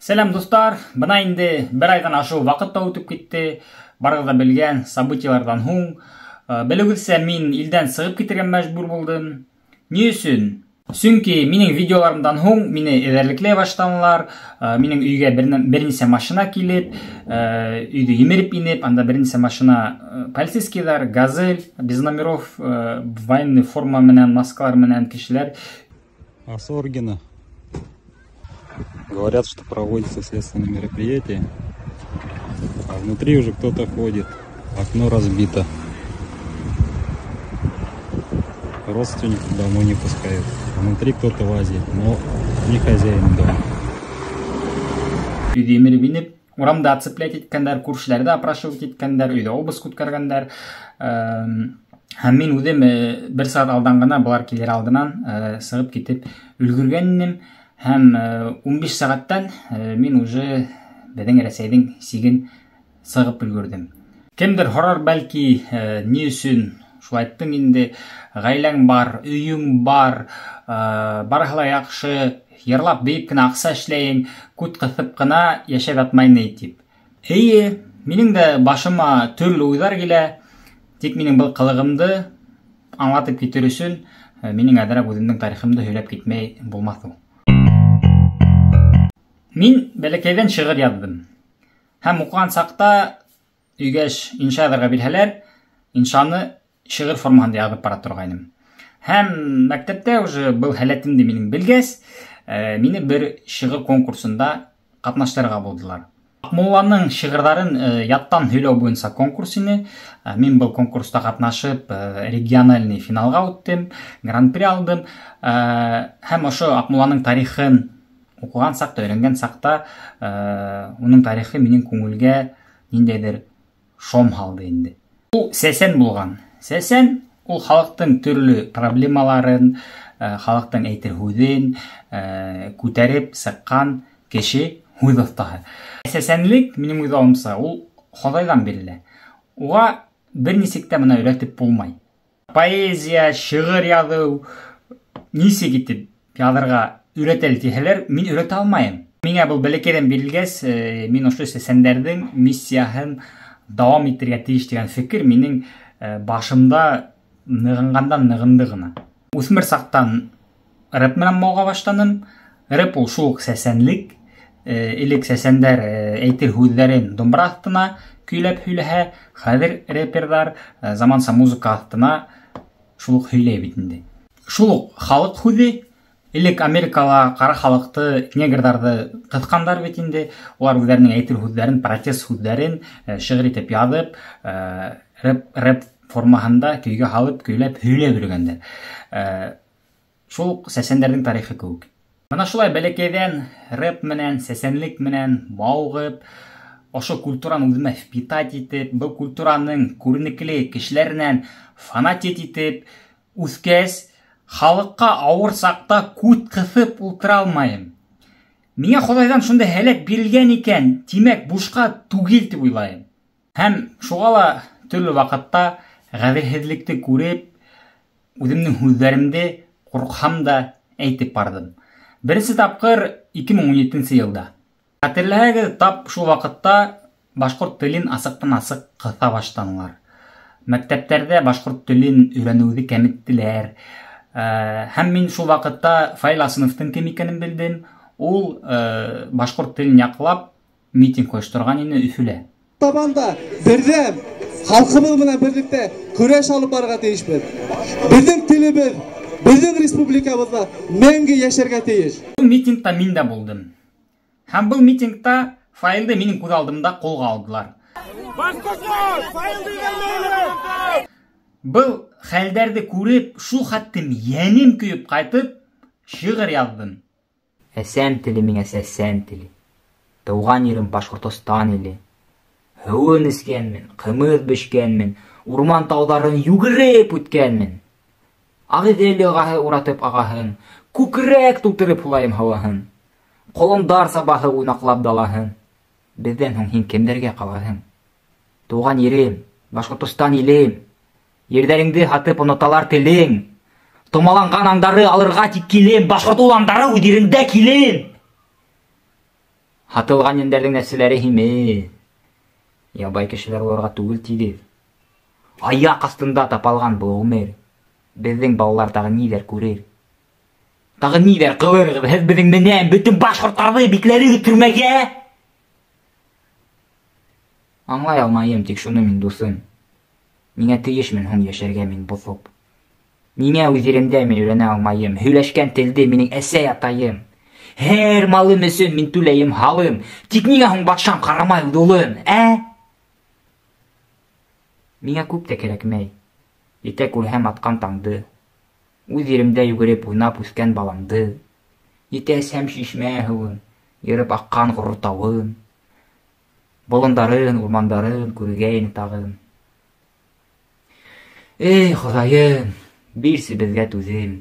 Сәләм, дуҫтар! Бына инде бер айҙан ашыу ваҡыт та үтеп китте. Барығыҙ ҙа белгән событияларҙан һуң. Белеүегеҙсә, мин илдән сығып китергә мәжбүр булдым. Ни өсөн? Сөнки минең видеоларымдан һуң мине эҙәрлекләй башланылар. Минең өйгә бер нисә машина килеп, өйҙө емереп инеп, анда бер нисә машина полицейскийҙар, газель, без номеров, военный форма менән, маскалар менән кешеләр. Осоргина. Говорят, что проводится следственное мероприятие, а внутри уже кто-то ходит, окно разбито. Родственников домой не пускают. Внутри кто-то лазит, но не хозяин дома. Өйҙө емереп инеп, урамда оцеплять иткәндәр, күршеләрҙе опрашивать иткәндәр, өйҙә обыск үткәргәндәр. Һәм мин үҙем бер сәғәт алдан ғына былар килер алдынан сығып китеп өлгөргән инем. Һәм 15 сәғәттән мин уже беҙҙең Рәсәйҙең сиген сығып өлгөрҙөм. Кемдер һорар бәлки, ни өсөн шулай әйттең инде, ғаиләң бар, өйөң бар, барыһы ла яҡшы, йырлап бейеп кенә аҡса эшләйем, күт ҡыҫып ҡына йәшәп ятмай ни тип. Эйе, минең дә башыма төрлө уйҙар килә, тик минең был ҡылығымды аңлатып китер өсөн минең әҙерәк үҙемдең тарихымды һөйләп китмәй булмаҫ ул. Мин бәләкәйҙән шиғыр яҙҙым. Һәм уҡыған саҡта өйгә инша яҙырға бирһәләр, иншаны шиғыр формаһында яҙып бара торғайным. Һәм мәктәптә уже был һәләтемде минең белгәс, мине бер шиғыр конкурсында ҡатнаштырырға булдылар. Аҡмулланың шиғырҙарын яттан һөйләү буйынса конкурс ине. Мин был конкурста ҡатнашып, региональный финалға үттем, гран-при алдым. Һәм ошо Аҡмулланың тарихын уҡыған саҡта, өйрәнгән саҡта, уның тарихы минең күңелгә ниндәйҙер шом һалды инде. Ул сәсән булған. Сәсән ул халыҡтың төрлө проблемаларын, халыҡтың әйтер һүҙен күтәреп сыҡҡан кеше, һүҙ оҫтаһы. Сәсәнлек, минең уйлауымса, ул Хоҙайҙан бирелә. Уға бер нисек тә бына өйрәтеп булмай. Поэзия, шиғыр яҙыу, нисек итеп яҙырға өйрәтәл тиһәләр, мин өйрәтә алмайым. Миңә был бәләкәйҙән бирелгәс, мин ошо сәсәндәрҙең миссияһын дауам итергә тейеш тигән фекер минең башымда нығынғандан нығынды ғына. Үҫмер саҡтан рэп менән мауыға башланым. Рэп ул шул уҡ сәсәнлек. Элек сәсәндәр әйтер һүҙҙәрен домбра аҫтына көйләп һөйләһә, хәҙер рэперҙар заманса музыка аҫтына шул уҡ һөйләй бит инде. Шул уҡ халыҡ һүҙе. Элек Америкала ҡара халыҡты, негрҙарҙы ҡыҫҡандар бит инде. Улар үҙҙәренең әйтер һүҙҙәрен, протест һүҙҙәрен шиғыр итеп яҙып, рэп формаһында көйгә һалып, көйләп һөйләп йөрөгәндәр. Шул уҡ сәсәндәрҙең тарихы кеүек. Бына шулай бәләкәйҙән рэп менән, сәсәнлек менән мауығып, ошо культураны үҙемә впитать итеп, был культураның күренекле кешеләренән фанатеть итеп үҫкәс, халыҡҡа ауыр саҡта күт ҡыҫып ултыра алмайым. Миңә Хоҙайҙан шундай һәләт бирелгән икән, тимәк, бушҡа түгел тип уйлайым. Һәм шуға ла төрлө ваҡытта ғәҙелһеҙлекте күреп, үҙемдең һүҙҙәремде ҡурҡһам да әйтеп барҙым. Беренсе тапҡыр 2017 йылда. Хәтерләһәгеҙ, тап шул ваҡытта башҡорт телен асыҡтан-асыҡ ҡыҫа башланылар. Мәктәптәрҙә башҡорт телен өйрәнеүҙе кәметтеләр. Һәм мин шул ваҡытта Фаил Асыновтың кем икәнен белдем. Ул башҡорт телен яҡлап митинг ойошторған ине Өфөлә. Табанда берҙәм халҡыбыҙ менән берлектә көрәш алып барырға тейешбеҙ. Беҙҙең телебеҙ, беҙҙең республикабыҙҙа мәңге йәшәргә тейеш. Был митингта мин дә булдым. Һәм был митингта Фаилде минең күҙ алдымда ҡулға алдылар. Был хәлдәрҙе күреп, шул хәттем йәнем көйөп ҡайтып, шиғыр яҙҙым. Әсәм теле миңә сәсән теле. Тыуған ерем Башҡортостан иле. Һыуын эскәнмен, ҡымыҙ бешкәнмен, урман тауҙарын йүгереп үткәнмен. Ағиҙел йылғаһы уратып ағаһын, күкрәк тултырып һулайым һауаһын. Ҡолондар сабаһы уйнаҡлап далаһын. Беҙҙән һуң һин кемдәргә ҡалаһың? Тыуған ерем, Башҡортостан илем. Ерҙәреңде һатып оноталар телең. Томаланған аңдары алырға тик килем, башҡорт уландары үҙ ерендә килем. Һатылған йәндәрҙең нәфселәре һимеҙ. Ябай кешеләр уларға түгел тигеҙ. Аяҡ аҫтында тапалған был ғүмер. Беҙҙең балалар тағы ниҙәр күрер? Тағы ниҙәр ҡылырығыҙ? Һеҙ беҙҙең менән бөтөн башҡорттарҙы бикләрегеҙ төрмәгә. Аңлай алмайым тик шуны мин, дуҫым. Ниңә тейешмен һуң йәшәргә мин боҫоп? Ниңә үҙ еремдә мин өйрәнә алмайым? Һөйләшкән телде минең әсәй атайым. Һәр малым өсөн мин түләйем һалым. Тик ниңә һуң батшам ҡарамай үҙ улын, ә? Миңә күп тә кәрәкмәй. Етә күрһәм атҡан таңды. Үҙ еремдә йүгереп уйнап үҫкән баламды. Етә эсһәм шишмә һыуын, йырып аҡҡан ғорур тауын. Болондарын, урмандарын күргәйне тағын. Эй, Хоҙайым, бирсе беҙгә түҙем.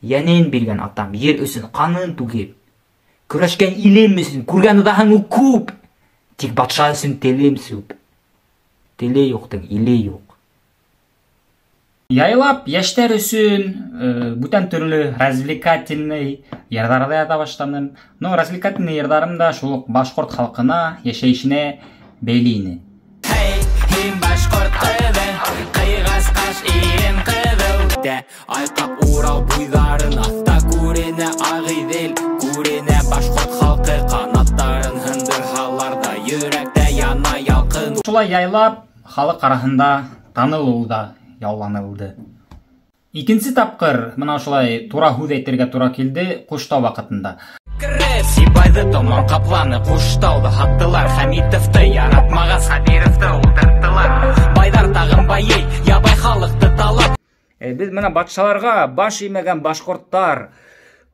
Йәнен биргән атам, ер өсөн ҡанын түгеп. Көрәшкән илем өсөн күргән ыҙаһың ул күп. Тик батша өсөн телем сүп. Теле юҡтың иле юҡ. Яйлап йәштәр өсөн бүтән төрлө развлекательный йырҙарҙы яҙа башланым. Но развлекательный йырҙарым да шул уҡ башҡорт халҡына, йәшәйешенә бәйле ине. Эй, һин башҡорт ҡыҙы, ҡыйғас ҡаш ирен ҡыҙыл. Дә айҡап Урал буйҙарын, аҫта күренә Ағиҙел, күренә башҡорт халҡы, ҡанаттарын һындырһалар ҙа йөрәктә яна ялҡын. Шулай яйлап халыҡ араһында танылыу ҙа яуланылды. Икенсе тапҡыр мына ошолай тура һүҙ әйтергә тура килде Ҡуштау ваҡытында. Сибайҙы томан ҡапланы, Ҡуштауҙы һаттылар, Хәмитовты яратмағас Хәбировты ултырттылар. Байҙар тағын байый, ябай халыҡты талап. Беҙ мына батшаларға баш эймәгән башҡорттар,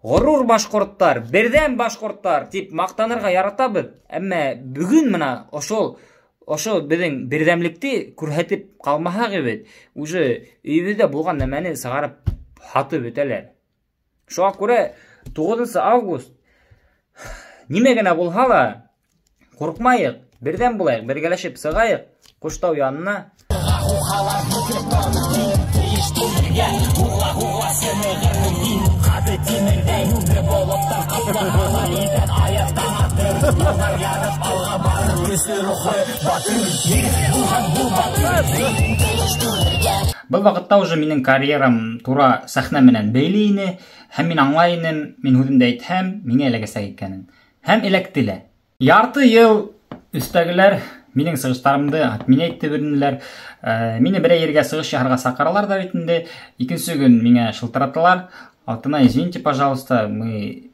ғорур башҡорттар, берҙәм башҡорттар тип маҡтанырға яратабыҙ. Әммә бөгөн мына ошо беҙҙең берҙәмлекте күрһәтеп ҡалмаһаҡ бит, уже өйөбөҙҙә булған нәмәне сығарып һатып бөтәләр. Шуға күрә 9 август нимә генә булһа ла ҡурҡмайыҡ, берҙәм булайыҡ, бергәләшеп сығайыҡ Ҡуштау янына. Был ваҡытта уже минең карьерам тура сәхнә менән бәйле ине, һәм мин аңлай инем, мин һүҙемде әйтһәм, миңә эләгәсәк икәнен. Һәм эләкте лә. Ярты йыл өҫтәгеләр минең сығыштарымды отменять итеп бирҙеләр. Мине берәй ергә сығыш яһарға саҡыралар да бит инде. Икенсе көн миңә шылтыраталар. Алтынай, извините, пожалуйста, мы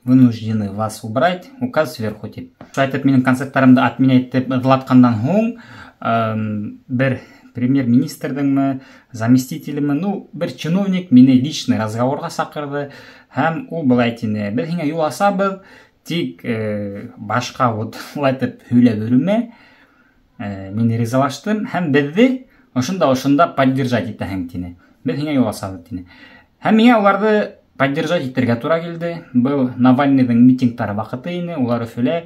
вынуждены вас убрать, указ сверху тип. Шулай итеп минең концерттарымды отменять итеп ыҙлатҡандан һуң, бер премьер-министрҙыңмы, заместителеме, бер чиновник мине личный разговорға саҡырҙы һәм ул былай тине: беҙ һиңә юл асабыҙ, тик башҡа вот улай итеп һөйләп йөрөмә. Мин ризалаштым һәм беҙҙе ошонда поддержать итәһең тине. Беҙ һиңә юл асабыҙ тине. Һәм миңә уларҙы поддержать итергә тура килде. Был Навальныйҙың митингтары ваҡыты ине, улар Өфөлә,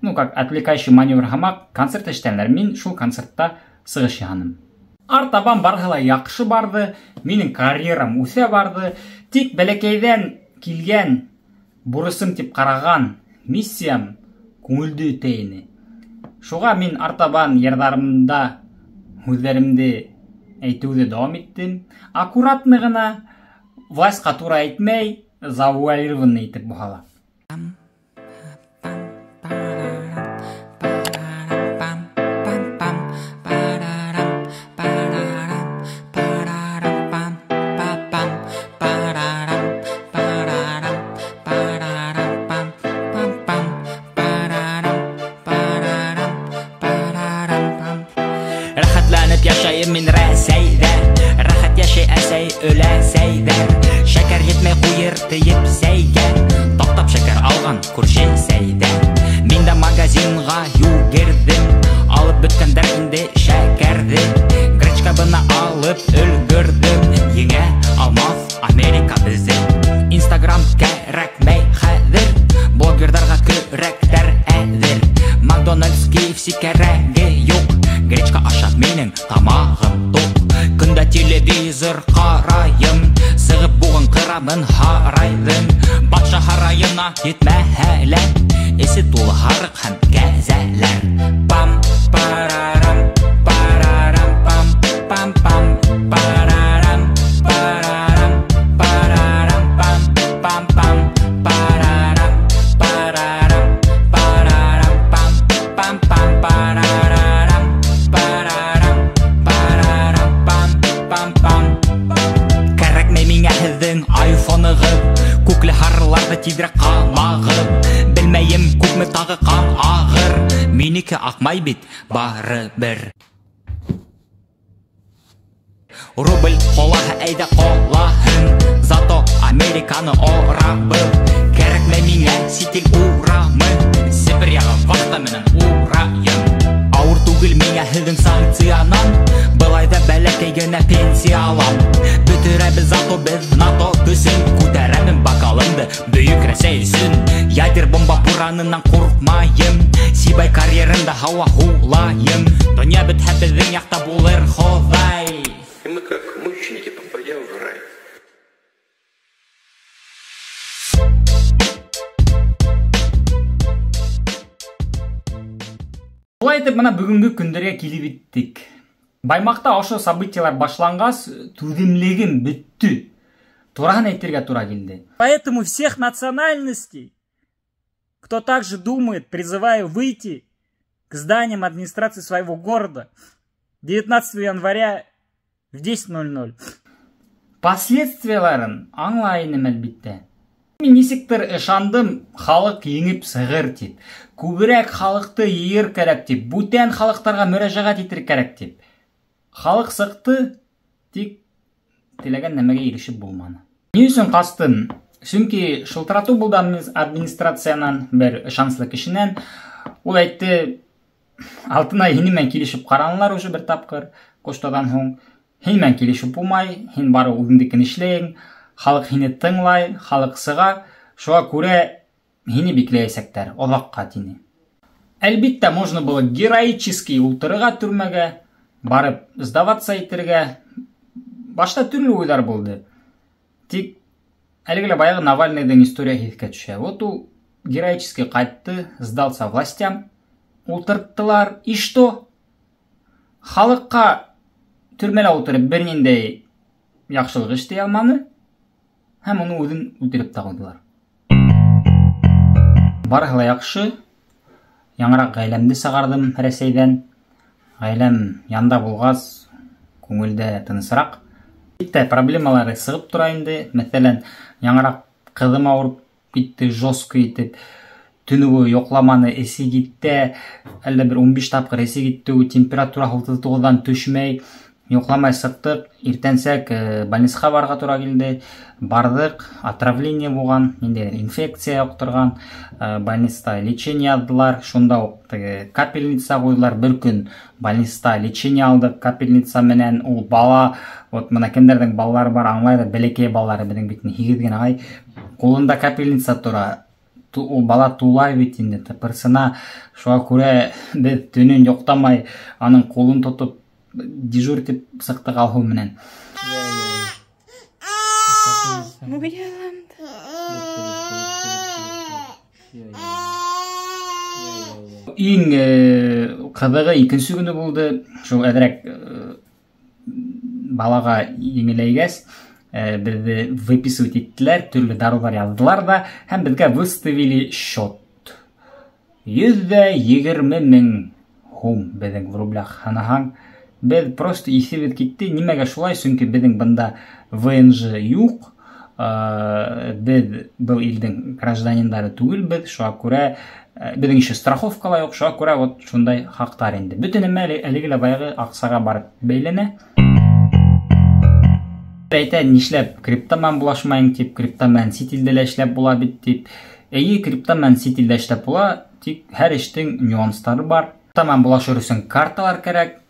как отвлекающий маневр һымаҡ концерт эшләнеләр. Мин шул концертта сығыш яһаным. Артабан барыһы ла яҡшы барҙы, минең карьерам үҫә барҙы. Тик бәләкәйҙән килгән бурысым тип ҡараған миссиям күңелде үтә ине. Шуға мин артабан йырҙарымда һүҙҙәремде әйтеүҙе дауам иттем. Аккуратно ғына, властьҡа тура әйтмәй, завуалированный итеп булһа ла. Рәхәтләнеп йәшәйем мин Рәсәйҙә, рәхәт йәшәй әсәй өләсәйҙәр. Шәкәр етмәй ҡуйыр тейеп сәйгә, таптап шәкәр алған күрше Сәйҙә. Мин дә магазинға йүгерҙем, алып бөткәндәр инде шәкәрҙе. Гречка бына алып өлгөрҙөм, еңә алмаҫ Америка беҙҙе. Инстаграм кәрәкмәй хәҙер, блогерҙарға көрәктәр әҙер. Макдональдс, KFC кәрәге юҡ, гречка ашап минең тамағым туҡ. Көндә телевизор ҡарайым, сығып буғын ҡырамын һарайҙың. Батша һарайына етмәһә лә, Минеке аҡмай бит, барыбер. Рубль ҡолаһа әйҙә ҡолаһын, зато Американы орабыҙ. Кәрәкмәй миңә сит ил урамы, Себер яғы вахта менән урайым. Ауыр түгел миңә һеҙҙең санкциянан, былай ҙа бәләкәй генә пенсия алам. Бөтөрәбеҙ зато беҙ НАТО көсөн, күтәрәмен бокалымды бөйөк Рәсәй өсөн. Ядер бомба буранынан ҡурҡмайым, Сибай карьерында һауа һулайым. Донъя бөтһә беҙҙең яҡта булыр Хоҙай. И мы как мученики попадем в рай. Шулай итеп, бына бөгөнгө көндәргә килеп еттек. Баймаҡта ошо событиялар башланғас, түҙемлегем бөттө. Тураһын әйтергә тура килде. Поэтому всех национальностей, кто также думает, призываю выйти к зданиям администрации своего города 19 января в 10:00. Последствияларын аңлай инем, әлбиттә. Мин нисектер ышандым, халыҡ еңеп сығыр тип, күберәк халыҡты йыйыр кәрәк тип, бүтән халыҡтарға мөрәжәғәт итер кәрәк тип. Халыҡ сыҡты, тик теләгән нәмәгә ирешеп булманы. Ни өсөн ҡастым? Сөнки шылтыратыу булды администрациянан, бер ышаныслы кешенән. Ул әйтте, Алтынай, һинең менән килешеп ҡаранылар уже бер тапҡыр, почтадан һуң. Һин менән килешеп булмай, һин бары үҙеңдекен эшләйһең, халыҡ һине тыңлай, халыҡ сыға, шуға күрә һине бикләйәсәктәр, оҙаҡҡа тине. Әлбиттә, можно было героически ултырырға төрмәгә, барып сдаваться итергә. Башта төрлө уйҙар булды. Тик әлеге лә баяғы Навальныйҙың историяһы иҫкә төшә. Вот ул героически ҡайтты, сдался властям, ултырттылар. И что? Халыҡҡа төрмәлә ултырып бер ниндәй яҡшылыҡ эшләй алманы һәм уны үҙен үлтереп тә ҡуйҙылар. Барыһы ла яҡшы. Яңыраҡ ғаиләмде сығарҙым Рәсәйҙән. Ғаиләм янда булғас, күңелдә тынысыраҡ. Бик проблемалары сығып тора инде. Мәҫәлән, яңыраҡ ҡыҙым ауырып китте, жестко итеп. Төнө буйы йоҡламаны, эсе китте. Әллә бер 15 тапҡыр эсе китте, температура 39-дан төшмәй. Йоҡламай сыҡтыҡ, иртәнсәк больницаға барырға тура килде. Барҙыҡ, отравление булған, ниндәйҙер инфекция йоҡторған. Больницада лечение алдылар, шунда уҡ теге капельница ҡуйҙылар. Бер көн больницада лечение алдыҡ, капельница менән. Ул бала, вот мына кемдәрҙең балалары бар, аңлайҙыр, бәләкәй балалары, беҙҙең бит 8 генә ай, ҡулында капельница тора. Ул бала тулай бит инде, тыпырсына. Шуға күрә беҙ төнөн йоҡламай, аның ҡулын тотоп дежур тип сыҡтыҡ Алһыу менән. Иң ҡыҙығы икенсе көнө булды. Шул әҙерәк балаға еңеләйгәс, беҙҙе выписывать иттеләр, төрлө дарыуҙар яҙҙылар ҙа, һәм беҙгә выставили счет. 120 мең һум беҙҙең в рублях һанаһаң. Беҙ просто иҫебеҙ китте. Нимәгә шулай? Сөнки беҙҙең бында ВНЖ юҡ. Беҙ был илдең гражданиндары түгелбеҙ. Шуға күрә беҙҙең еще страховка ла юҡ. Шуға күрә вот шундай хаҡтар инде. Бөтә нәмә әлеге лә баяғы аҡсаға барып бәйләнә. Әйтә, нишләп крипто менән булашмайың тип, крипто менән сит илдә лә эшләп була бит тип. Эйе, крипто менән сит илдә эшләп була, тик һәр эштең нюанстары бар. Крипто менән булашыр өсөн карталар кәрәк.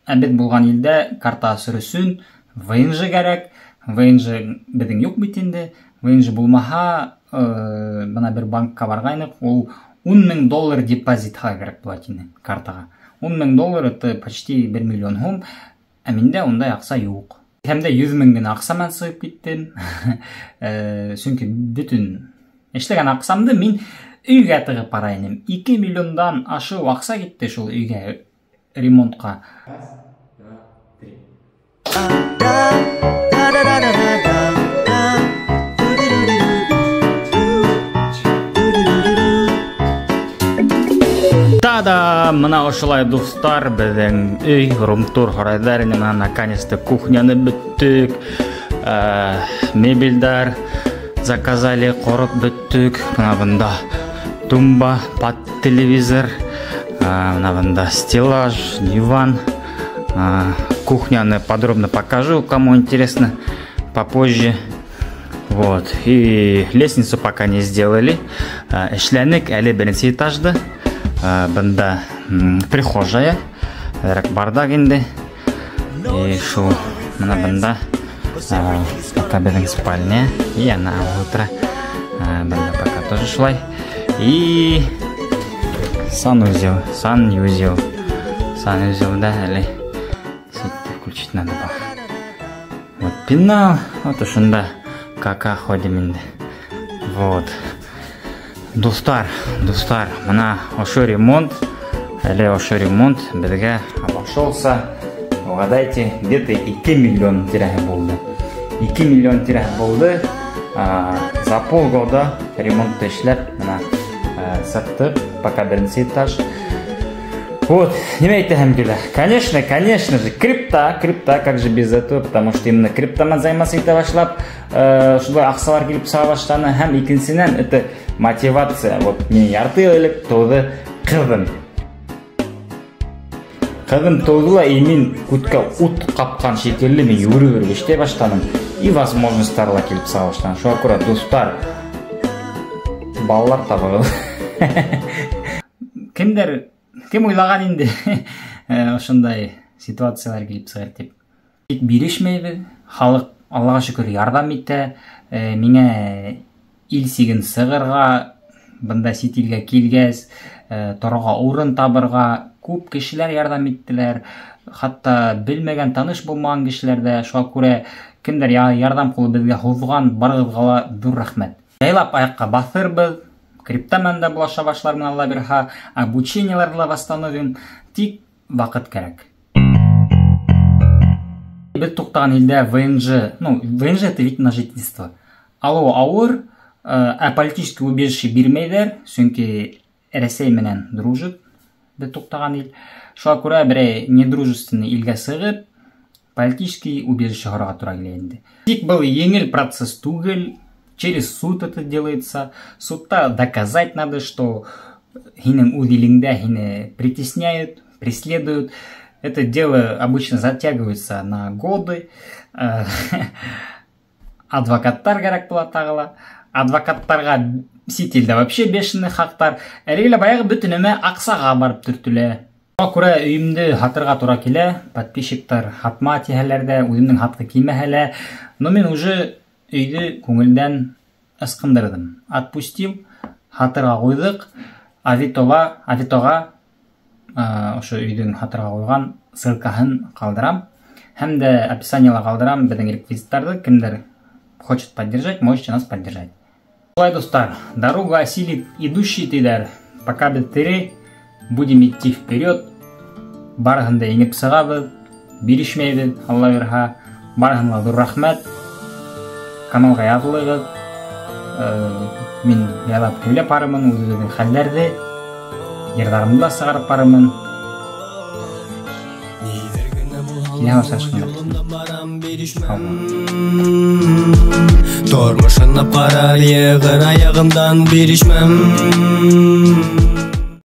Ә беҙ булған илдә карта асыр өсөн ВНЖ кәрәк. ВНЖ беҙҙең юҡ бит инде. ВНЖ булмаһа, бына бер банкка барғайныҡ, ул ун мең доллар депозитҡа кәрәк була тине картаға. Ун мең доллар это почти 1 миллион һум. Ә миндә ундай аҡса юҡ. Һәм дә 100 мең генә аҡса менән сығып киттем. Сөнки бөтөн эшләгән аҡсамды мин өйгә тығып бара инем. 2 миллиондан ашыу аҡса китте шул өйгә, ремонтҡа. Та-да! Мына ошолай, дуҫтар, беҙҙең өй, рум-тур һорайҙар ине. Мына наконец-то кухняны бөттөк, мебельдәр заказали, ҡороп бөттөк. Мына бында тумба, под телевизор, Бына бында стеллаж, диван. Кухняны подробно покажу, кому интересно, попозже. Вот. И лестницу пока не сделали. Эшләнек әле беренсе этажда. Бында прихожая. Әҙерәк бардак инде. И шул бына бында пока беҙҙең спальня. И ана ултыра. Бында пока тоже шулай. И санузел, санузел. Санузел, да, әле включить надо было. Вот пенал, вот ошонда кака ходим инде. Вот. Дуҫтар, дуҫтар, бына ошо ремонт, әле ошо ремонт беҙгә обошелся, угадайте, где-то 2 миллион тирәһе булды. 2 миллион тирәһе булды. За полгода ремонтты эшләп, бына сыҡтыҡ, пока беренсе этаж. Вот, нимә әйтәһем килә. Конечно, конечно же, крипта, крипта, как же без этого, потому что именно крипта менән заниматься итә башлап, шулай аҡсалар килеп сыға башланы. Һәм икенсенән, это мотивация. Вот, мин ярты йыл элек тыуҙы ҡыҙым. Ҡыҙым тыуҙы ла, и мин күткә ут ҡапҡан шикелле, мин йүгереп эшләй башланым. И возможностьтар ла килеп сыға башланы. Шуға күрә, дуҫтар, балалар табығыҙ. Кемдер, кем уйлаған инде ошондай ситуациялар килеп сығыр тип. Тик бирешмәйбеҙ, халыҡ Аллаға шөкөр ярҙам итә. Миңә ил сиген сығырға, бында сит илгә килгәс, торорға урын табырға күп кешеләр ярҙам иттеләр. Хатта белмәгән, таныш булмаған кешеләр ҙә. Шуға күрә кемдәр ярҙам ҡулы беҙгә һуҙған, барығыҙға ла ҙур рәхмәт. Яйлап аяҡҡа баҫырбыҙ. Крипта менән дә булаша башлармын, Алла бирһә, обучениеларҙы ла восстановим. Тик ваҡыт кәрәк. Беҙ туҡтаған илдә ВНЖ, ну, ВНЖ это вид на жительство. Алыуы ауыр, ә политический убежище бирмәйҙәр, сөнки Рәсәй менән дружит беҙ туҡтаған ил. Шуға күрә берәй недружественный илгә сығып, политический убежище һорарға тура килә инде. Тик был еңел процесс түгел. Через суд это делается. Судта доказать надо, что һинең үҙ илеңдә һине притесняют, преследуют. Это дело обычно затягивается на годы. Адвокаттар кәрәк була тағы ла. Адвокаттарға сит илдә вообще бешеный хаҡтар. Әлеге лә баяғы бөтөн нәмә аҡсаға барып төртөлә. Шуға күрә өйөмдө һатырға тура килә. Подписчиктар һатма тиһәләр ҙә, үҙемдең һатҡы килмәһә лә. Но мин уже өйҙө күңелдән ысҡындырҙым. Отпустил, һатырға ҡуйҙыҡ. Авитоға ошо өйҙөң һатырға ҡуйған ссылкаһын ҡалдырам. Һәм дә описаниела ҡалдырам беҙҙең реквизиттарҙы. Кемдер хочет поддержать, можете нас поддержать. Шулай, дуҫтар, дорогу осилит идущий тиҙәр. Пока беҙ тере, будем идти вперед. Барыһын да еңеп сығабыҙ, бирешмәйбеҙ, Алла бирһә. Барыһына ла ҙур рәхмәт. Каналға яҙылығыҙ. Мин яҙып һөйләп барырмын үҙебеҙҙең хәлдәрҙе. Йырҙарымды ла сығарып барырмын. Килә осрашҡанда. Тормошына ҡарар йығыр аяғымдан бирешмәм.